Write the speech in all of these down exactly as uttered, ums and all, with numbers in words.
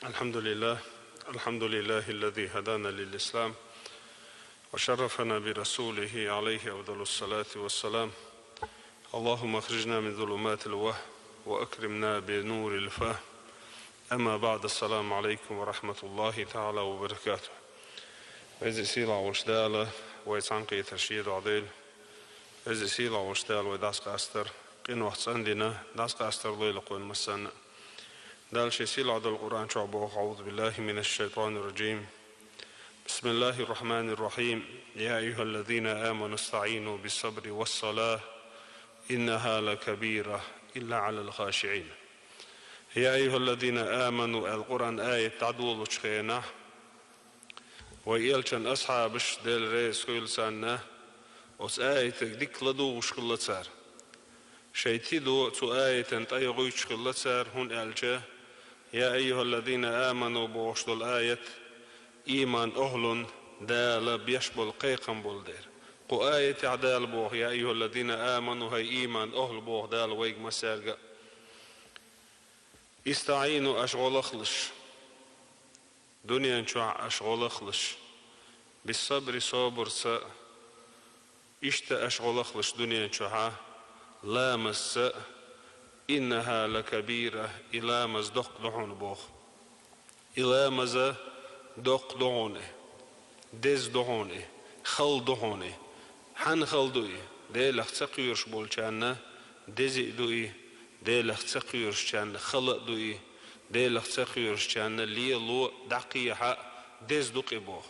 الحمد لله. الحمد لله الذي هدانا للإسلام وشرفنا برسوله عليه أفضل الصلاة والسلام. اللهم أخرجنا من ظلمات الوهم وأكرمنا بنور الفهم. أما بعد، السلام عليكم ورحمة الله تعالى وبركاته. Веза сийлахь волчу Дала вай цхьаьнакхетар шен дуьхьа дойла. Веза сийлахь волчу Дала вай дӀасакъастар къинойх цӀандина, дӀасакъастар лойла кхунна массарна. Дала шен сийлахь долу Къуръан чохь боху: أعوذ بالله من الشيطان الرجيم. بسم الله الرحمن الرحيم. يا أيها الذين آمنوا استعينوا بالصبر والصلاة إنها لكبيرة إلا على الخاشعين. يا أيها الذين آمنوا аьлла Къуръан аят дӀадолучу хенахь, вай элчан асхьабаш, Дела реза хуьлда царна, оцу аятах дика ладугӀуш хилла цара. Шайн тидо цу аятан тӀе йогӀуьйтуш хилла цара, хӀунда аьлча: «Я айюхаллазина аману», бохуш долу аят, ийман охӀлун Дала беш болу кхайкхам болу дера. Кху аятехь Дала боху: «Я айюхаллазина аману», хӀай ийман охӀла, боху Дала вайга массаьрга а. «Истаийну», аша гӀо лахлаш. Дуьнен чохь аша гӀо лахлаш. «Биссабри», собарца. Иштта аша гӀо лахлаш дуьнен чохьа, ламазца. «Иннаха лакабира», и ламаз доккха ду хьуна боху. И ламаза доккха ду хьуна и, деза ду хьуна и, хала ду хьуна и. Хьанна хала ду и? Делах ца кхоьруш болчарна деза а ду и, Делах ца кхоьрушчарна хала а ду и, Делах ца кхоьрушчарна лело а, дӀакхехьа а деза ду-кх и боху.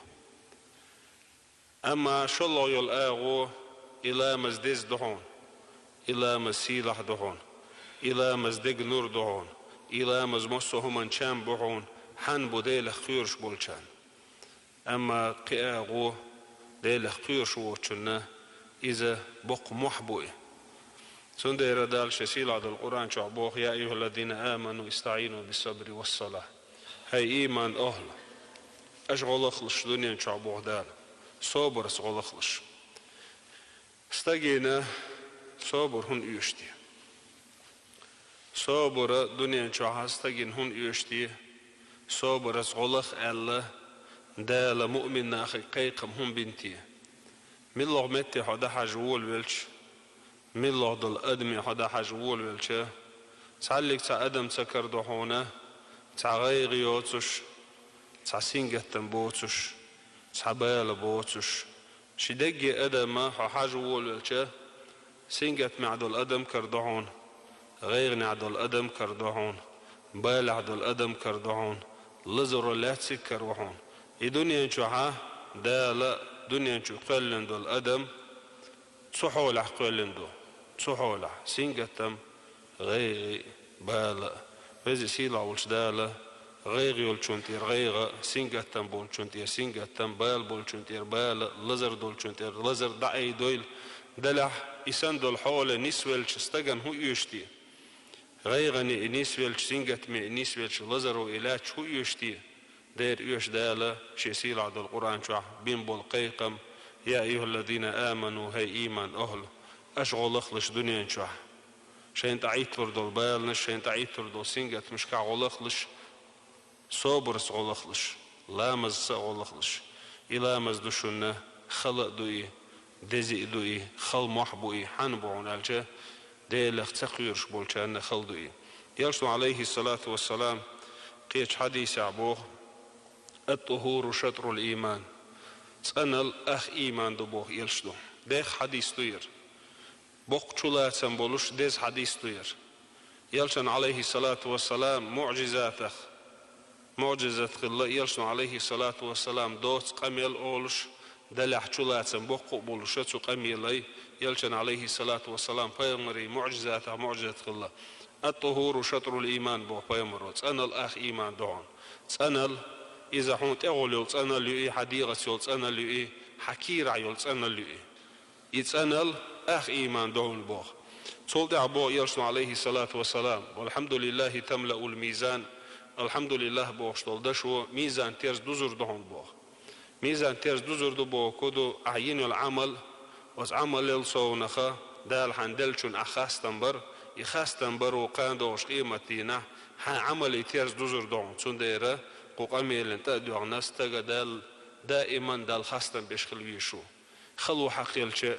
Амма шолгӀа йолу агӀо: и ламаз деза ду хьуна, и ламаз сийлахь ду хьуна, и ламаз деган нур ду хьуна, и ламаз массо а хӀуманан чам бу хьуна, хьанна бу Делах кхоьруш болчарна. Амма кхин агӀо: Делах кхоьруш воцучунна иза боккха мохь бу и. Цундела Дала шен сийлахь долу Къуръан чохь боху: «Я айюхаллазина аману истаийну биссабри вассала». ХӀай ийман охӀла, аша гӀо лахлаш дуьнен чохь, боху Дала, собарца гӀо лахлаш. Стагана собар хӀунда оьшу те? Собар дуьнен чохь стагана хӀунда оьшу те? Собарца гӀо лаха аьлла, Дала муъмин нахе кхайкхам хӀунда бина те? МиллагӀа метте хьо дӀахьажа волавелча, миллагӀа долу адаме хьо дӀахьажа волавелча, цхьаллиг цхьа адам ца карадо хьуна, цхьа гӀайгӀа йоцуш, цхьа сингаттам боцуш, цхьа бала боцуш. Ши дегге адама хьо хьажа волавелча, сингаттамехь долу адам карадо хьуна, гӀайгӀанехь долу адам карадо хьуна, балехь долу адам карадо хьуна, лазаро лаьцнарг караво хьуна. И дуьнен чохьа Дала дуьнен чу кхоьллина долу адам цу хьолехь кхоьллина ду, цу хьолехь: сингаттам, гӀайгӀа, бала. Веза сийлахь волчу Дала гӀайгӀа йолчун тӀера гӀайгӀа, сингаттам болчун тӀера сингаттам, бала болчун тӀера бала, лазар долчун тӀера лазар дӀаайдойла. Делахь и санна долу хьоле нисвелча стагана хӀун оьшу те? ГӀайгӀане и нисвелча, сингаттаме и нисвелча, лазаро и лаьцча хӀун оьшу те? Дера оьшу Дала шен сийлахь долу Къуръан чохь бина болу кхайкхам: «Я айюхаллазина аману», хӀай ийман охӀла, аша гӀо лахлаш дуьнен чохь. Шайна тӀе Ӏитталур долу баланаш, шайна тӀе Ӏитталур долу сингаттамашкахь гӀо лахлаш, собарца гӀо лахлаш, ламазца а гӀо лахлаш. И ламаз ду шуна хала а ду и, деза а ду и, хала мохь бу и, хьанна бу хьуна аьлча, Делах ца кхоьруш болчарна хала ду и. Элчано, алейхиссалату вассалам, кхечу хьадисехь боху: «Ат-тухуру шатрул ийман». ЦӀаналла ах ийман ду, боху Элчано. Дехха хьадис ду яра. Боккха чулацам болуш деза хьадис ду яра. Элчан, алейхиссалату вассалам, муъжизатах, муъжизат хилла, Элчано, алейхиссалату вассалам, доцу къамел олуш, делахь чулацам боккха а болуша цу къамелай, Элчан, алейхиссалату вассалам, пайхамарий муъжизатах муъжизат хилла. «Ат-тухуру шатрул ийман», боху пайхамаро, цӀаналла ах ийман ду хьуна. ЦӀаналла, иза хьуна тӀехула йолу цӀаналла ю и, хьан дегӀаца йолу цӀаналла ю и, хьан кийрахь йолу цӀаналла ю и. И цӀаналла ах ийман ду хьуна боху. Цул тӀаьхьа боху Элчано, алейхиссалату вассалам: «Валхьамдулиллахи тамлаул мизан». «Алхьамдулиллах» бохуш долу дашо мизан терза дузур ду хьуна боху. Мизан терза дузур ду боху ку ду, ахь йина йолу Ӏамал, оцу Ӏамалел совнаха Дала хьан деллачун ахь хастам бар, и хастам бар ву кхана догӀуш къематдийнахь Хьан Ӏамале терза дузур ду хьуна, цундела кху къамелан тӀа а доьгӀна, стага Далла даиман Далла хастам беш хила везаш ву. Хало хьакхелча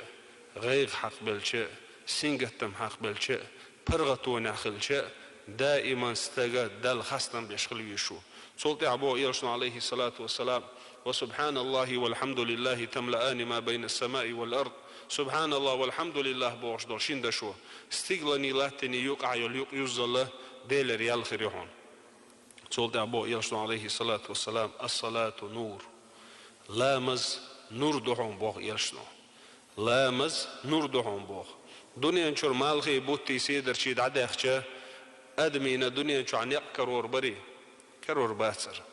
а, гӀайгӀа хьакхбелча а, сингаттам хьакхбелча а, паргӀатонехь хилча а, даиман стага Далла хастам беш хила везаш ву. Цул тӀаьхьа боху Элчано, Ӏалайхи салату вассалам: «Ва субханаллахи валхамдулиллахи тамлаани ма байна ас-самаи вал ард». «Субханаллах, валхамдулиллах», бохуш долу шина дашо стигланний, латтанний юкъахь йолу юкъ юззалла Делера ял хир ю хьуна. Цул тӀаьхьа боху Элчано, Ӏалайхи салату вассалам: «Ас-салату нур». Ламаз нур ду хьуна, боху Элчано. Ламаз нур ду хьуна, боху. Дуьнен чуьра малхий, буттий, седарчий дӀадаьхча, адамийн дуьнен чохь некъ карор барий? Карор бацара.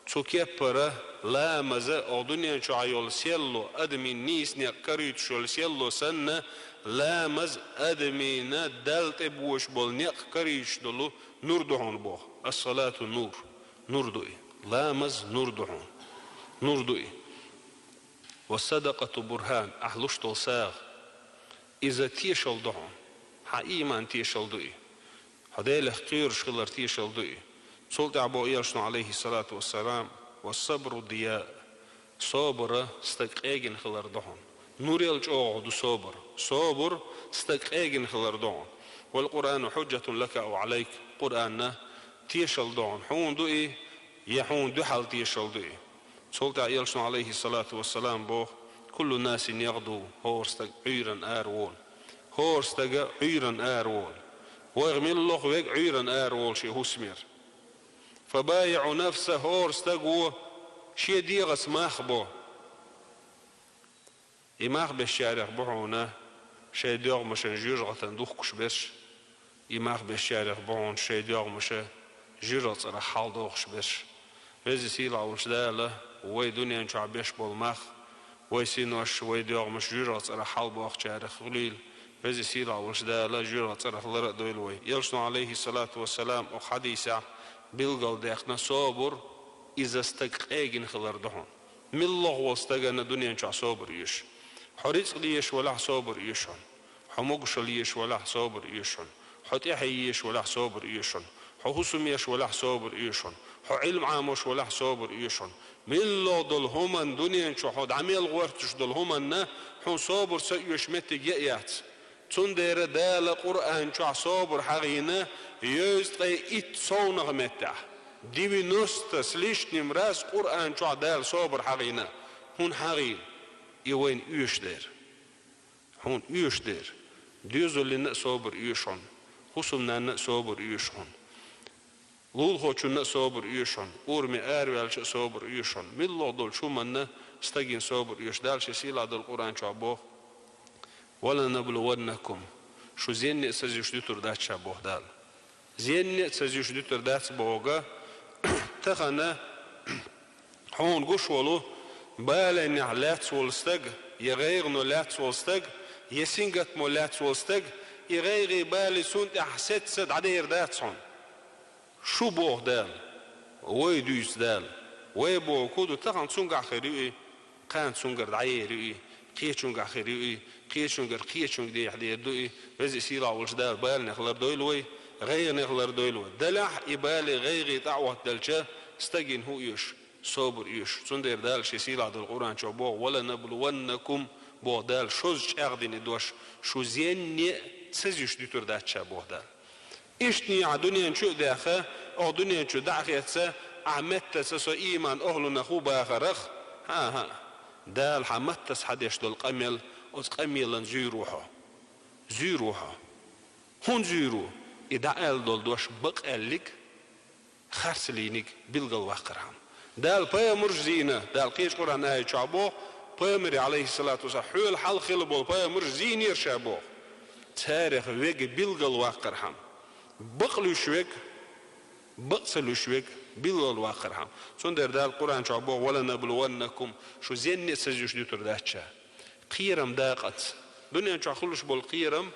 Цу кеппара ламаза оха дуьнен чохь йолу селло, адамийн нийса некъ каруьйтуш йолу селло санна, ламаз адамийн Далла тӀе бозуш болу некъ каруьйтуш долу нур ду хьуна, боху. Ас-салату нур. Нур ду и. Ламаз нур ду хьуна. Нур ду и. «Ва садакъату бурхан», ахь луш долу сагӀа, иза тешалла ду хьуна. Хьан ийман тешалла ду и. Хьо Делах кхоьруш хилар тешалла ду и. Цул тӀаьхьа боху Элчано, Ӏалайхи салату вассалам: «Ва сабру дияъ». Собар стаг къегина хилар ду хьуна. Нурел чӀогӀа ду собар. Собар стаг къегина хилар ду хьуна. «Вал Къуръану хьуджатун лака ау Ӏалайк». Къуръан тешалла ду хьуна. Хьуна ду и, я хьуна дуьхьал тешалла ду и. Цул тӀаьхьа Элчано, Ӏалайхи салату вассалам, боху: «Куллу насин ягъду», хӀора стаг Ӏуьйранна ара волу. ХӀора стага Ӏуьйранна ара волу. Вайх милла лоху вега Ӏуьйранна ара волу шен хӀусамера. «Фа баиъу нафса», хӀора стаг ву шен дегӀаца мах бо. И мах бешчарех бу хьуна шайн доьгӀмашна жоьжахатан духкуш берш. И мах бешчарех бу хьуна шайн доьгӀмаша жоьжахатан цӀарах хьалдохуш берш. Веза сийлахь волчу Дала вай дуьнен чохь беш болу мах, вай синош, вай доьгӀмаш жоьжахатан цӀарах хьалбохучарех хуьлийла. Веза сийлахь волчу Дала жоьжахатан цӀарах лар а дойла вай. Элчано, Ӏалайхи салату вассалам, окху хьадисехь билгалдаьккхина собар, иза стаг къегина хилар ду хьуна. Милла лоху волу стагана дуьнен чохь собар оьшу. Хьо рицкъ дезаш валахь, собар оьшу хьуна. Хьо могушалла езаш валахь, собар оьшу хьуна. Хьо тӀаьхье езаш валахь, собар оьшу хьуна. Хьо хӀусам еш валахь, собар оьшу хьуна. Хьо Ӏилма Ӏамош валахь, собар оьшу хьуна. Милла лоху долу хӀуманна дуьнен чохь хьо дӀа мел гӀортуш долу хӀуманна хьуна собар ца оьшу меттиг а яц. Цундела Дала Къуръан чохь собар хьахийна, йовзткъе итт совнах меттехь. Девяносто с лишним раз Къуръан чохь Дала собар хьахийна. ХӀунда хьахийна? И вайна оьшу дера. Хьуна оьшу дера. Доьзаллина а собар оьшу хьуна. ХӀусамнанна а собар оьшу хьуна. Лулахочунна а собар оьшу хьуна, ураме араваьлча а собар оьшу хьуна. Милла лоху долчу хӀуманна стагана собар оьшу. Дала шен сийлахь долу Къуръан чохь боху: «Валанаблуваннакум». Шу зенне а ца зуьйш дуьтур дац ша, боху Дала. Зенне а ца зуьйш дуьтур дац боху. Тахана хьуна гуш волу баланехь лаьцна волу стаг, я гӀайгӀано лаьцна волу стаг, я сингаттамо лаьцна волу стаг, и гӀайгӀий балий цунна тӀехь сецца дӀадер дац хьуна. Шу боху Дала, вай дуьйцу Дала. Вай боху ку ду, тахана цуьнгахь хир ю и, кхана цуьнгара дӀаер ю и, кхечуьнгахь хир ю и, кхечуьнгара кхечуьнга дехьа дер ду и. Веза сийлахь волчу Дала баланех лардойла вай, гӀайгӀанех лардойла вай. Делахь и балий, гӀайгӀий тӀаьхьа оттаделча, стагана хӀун оьшу? Собар оьшу. Цундела Дала шен сийлахь долу Къуръан чохь боху: «Валанаблуваннакум», боху Дала, шозза чӀагӀдина и дош, шу зенне а ца зуьйш дуьтур дац ша, боху Дала. Иштта нехьа дуьнен чу а даьхна, оха дуьнен чу дӀа а хетта, ахь меттаца со ийман охлунах ву бахарах, хӀан-хӀа, Дала хьан маттаца хьан деш долу къамел, оцу къамелан зуьйр ву хьо. Зуьйр ву хьо. ХӀунда зуьйр ву? И дӀааьлла долу дош бакъ аьллиг, харцлийниг билгалваккхархьама. Дала пайхамарш зийна, Дала кхечу Къуръан аят чохь боху, пайхамаре, Ӏалайхиссалату вассалам, хьоьла хьалха хилла болу пайхамарш зийнера ша боху. Царах вега билгалваккхархьама. Бакъ луьйш вега, бакъ ца луьйш вега билгалваккхархьама. Цундела Дала Къуръан чохь боху: «Валанаблуваннакум», шу зенне а ца зуьйш дуьтур дац ша. Кхерам дакъаца. Дуьнен чохь хуьлуш болу кхерам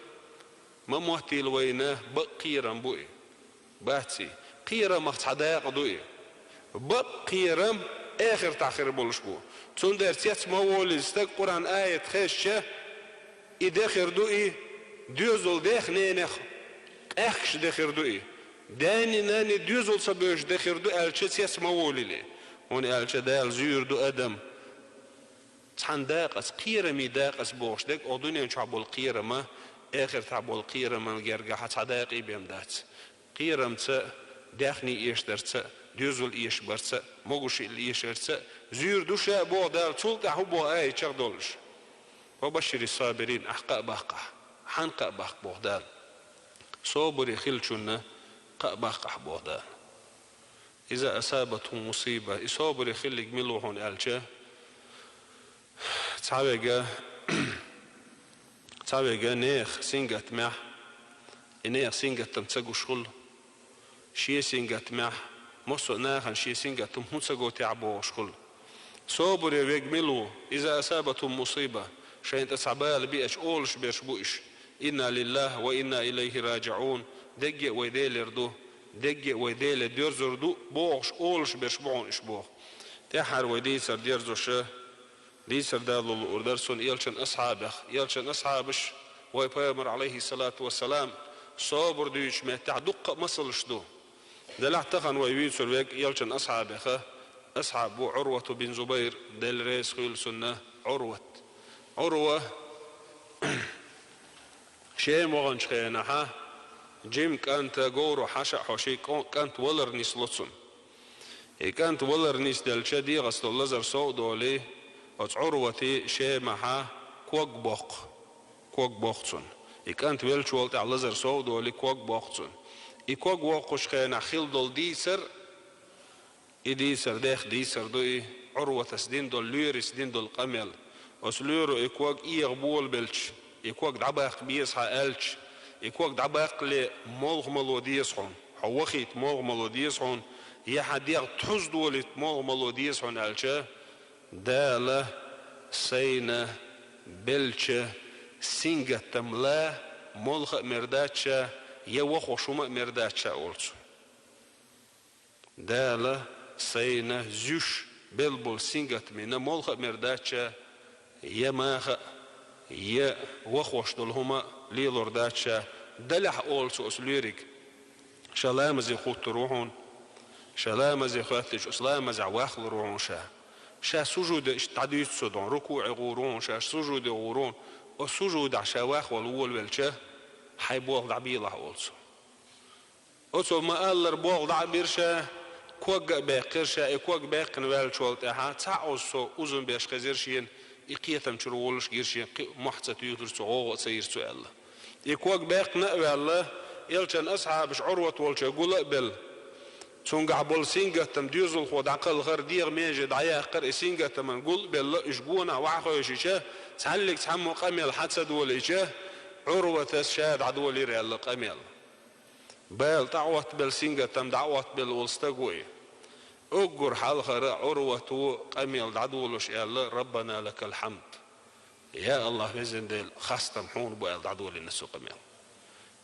ма моттийла вайна, бакъ кхерам бу и. Бац и. Кхерамах цхьа дакъа ду и. Бакъ кхерам эхартахь хир болуш бу. Цундела цец ма волийла стаг Къуръан аят хезча, и де хир ду и, доьзал дех ненех къаьхкаш де хир ду и. Даьна-нанна доьзал ца бевзаш де хир ду аьлча, цец ма волале. ХӀунда аьлча Дала зуьйр ду адам. Цхьан дакъаца, кхераме дакъаца бохуш дерг оха дунен чохь болу кхерам а, эхартахь болу кхераман гергахь цхьа дакъа бен дац. Кхерамца, даьхни эшдарца, доьзал эшабарца, могушалла эшарца зуьйр ду ша а боху Дала, цул тӀаьхьа хӀун боху аят чекхдолуш? «Ва башшири сабирин», ахь кхаъ баккхахь. Хьан кхаъ баккха боху Дала? Собаре хиллачунна кхаъ баккхахь боху Дала. «Иза асабатхум мусиба», и собаре хилларг мила ву хьуна аьлча, цхьаверг, цхьаверг нехан сингаттамехь, и нехан сингаттам ца гуш хуьлу, шен сингаттамехь, массо а нахана шен сингаттам хӀун ца го техьа бохуш хуьлу. Собаре верг мила ву? «Иза асабатхум мусиба», шайна тӀе цхьа бала беача олуш берш бу уьш: «Инна лиллахи ва инна илайхи раджиун», дерриге а вай Делера ду, дерриге а вай Деле доьрзур ду бохуш олуш берш бу хьуна уьш боху. ТӀаьххьара вай дийцар дерзош, дийцар далур луур дара суна элчан асхьабех. Элчан асхьабаш вай Пайхамар, алейхиссалату вассалам, собар дуьйцучу меттехь дуккха а масалш ду. Делахь тахана вай вуьйцур верг элчан асхьабех, асхьаб ву Ӏурвату бин Зубайр, Дела реза хуьлда цунна, Ӏурват. Ӏурва Шема ваханчу хенахьа, жима кӀанта говро хьаша а хьоший, кӀо-, кӀант валар нисло цунна. И кӀант валар нисделча, дегӀаца долу лазар сов а долий, оцу Ӏурвати Шемахьа ког боккху. Ког боккху цунна. И кӀант веллачул тӀаьхьа лазар сов а долий, ког боккху цунна. И ког воккхучу хенахь хилла долу дийцар, и дийцар дех дийцар ду и, Ӏурватас дина долу, лоьрас дина долу къамел. Оцу лоьро и ког эгӀа болабелча, и ког дӀабаккха беза хьан аьлча, и ког дӀабаккхале молха мало деза хьуна, хьо вахийта молха мало деза хьуна, я хьан дегӀ тхьуза долийта молха мало деза хьуна аьлча, Дала сайна беллача сингаттам ла молха а мер дац ша, я вахош хӀума а мер дац ша, олу цо. Дала сайна зуьйш белла болу сингаттамна молха а мер дац ша, я маха а, я вахош долу хӀума а лелор дац ша, делахь, олу цо оцу лоьриг. Ша ламазе хӀуттур ву хьуна. Ша ламазе хӀоьттича, оцу ламазехь вахлур ву хьуна ша. Ша сужуде иштта дӀадуьйцу со дохьуна, рукуӀе гӀур ву хьуна, ша сужуде гӀур ву хьуна. Оцу сужудехь ша вахвала волавелча, хьайн болх дӀабелахь, олу цо. Оцо ма-аллара, болх дӀа а бира ша, ког а баьккхира ша, и ког баьккхина ваьллачул тӀаьхьа цхьа а оза со узун беш хезира шена, и кхетам чуьра волуш гира шена, кхин а мохь ца туьйхира цо, гӀовгӀа а ца йира цо аьлла. И ког баьккхина а ваьлла, элчан асхьабаш Ӏурват волчу гул а белла. Цуьнгахь болу сингаттам доьзалхо дӀакхалхара, дегӀан меже дӀаяккхара, и сингаттаман гул а белла, уьш гонах вахьа хевшича, цхьаллиг цхьаммо къамел хьа ца долийча, Ӏурватас ша дӀадолийра аьлла къамел. Бала тӀаӀоттабелла, сингаттам дӀаӀоттабелла волу стаг ву и. Уггар хьалхара Ӏурват ву къамел дӀадолуш аьлла: «Раббана лакал хьамд». Я АллахӀ, везан Дела, хастам хьуна бу аьлла дӀадолийна цо къамел.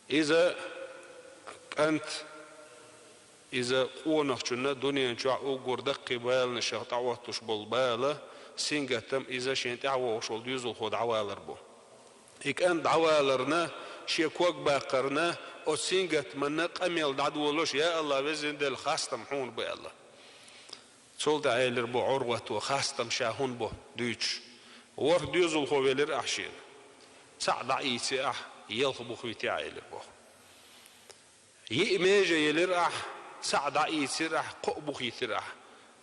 Иза кӀант, иза къонахчунна дунен чохь уггар даккхий баланашах тӀаӀоттуш болу бала, сингаттам иза шен тӀаьхьа вогӀуш волу доьзалхо дӀавалар бу. И кӀант дӀаваларна, шен ког баккхарна, оцу сингаттаманна къамел дӀадолуш: «Я АллахӀ, везан Дела, хастам хьуна бу», – аьлла. Цул тӀаьхьа элира бу Ӏурвато, хастам ша хӀунда бу дуьйцуш. ВорхӀ доьзалхо велира ахь шена. Цхьаъ дӀаийци ахь, ялх бухийти ахь, элира боху. Йиъ меже елира ахь, цхьаъ дӀаийцира ахь, кхоъ бухийтира ахь.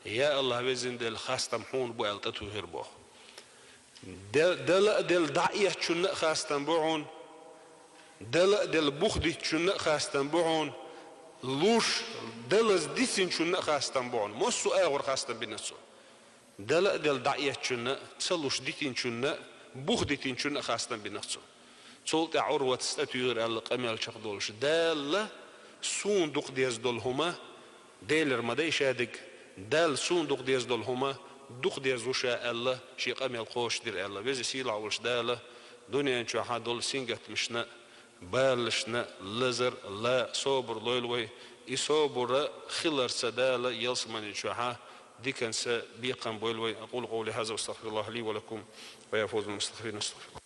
Я АллахӀ, везан Дела, хастам хьуна бу аьлла тӀетухира боху. Де-, дала а делла дӀаэцначунна а хастам бу хьуна, дала а делла бух диттачунна а хастам бу хьуна, луш далаза дисинчунна а хастам бу хьуна. Массо а агӀор хастам бина цо. Дала а делла дӀаэцначунна а, ца луш дитинчунна а, бух дитинчунна а хастам бина цо. Цул тӀаьхьа Ӏурватас тӀетуьйхира аьлла къамел чекхдолуш: «Дала суна дукха деза долу хӀума, Делера ма дай ша дерг, Дала суна дукха деза долу хӀума дукха деза ву ша», – аьлла, шен къамел кхочушдира аьлла. Веза сийлахь волуш Дала дунен чохь долу сингаттамашна, баланашна лазар, ла, собар лойла вай. И собар хиларца Дала ялсаманин чохь диканца бекхам бойла вай. أقول قولي هذا وأستغفر الله لي ولكم ويا فوز المستغفرين. أستغفر الله.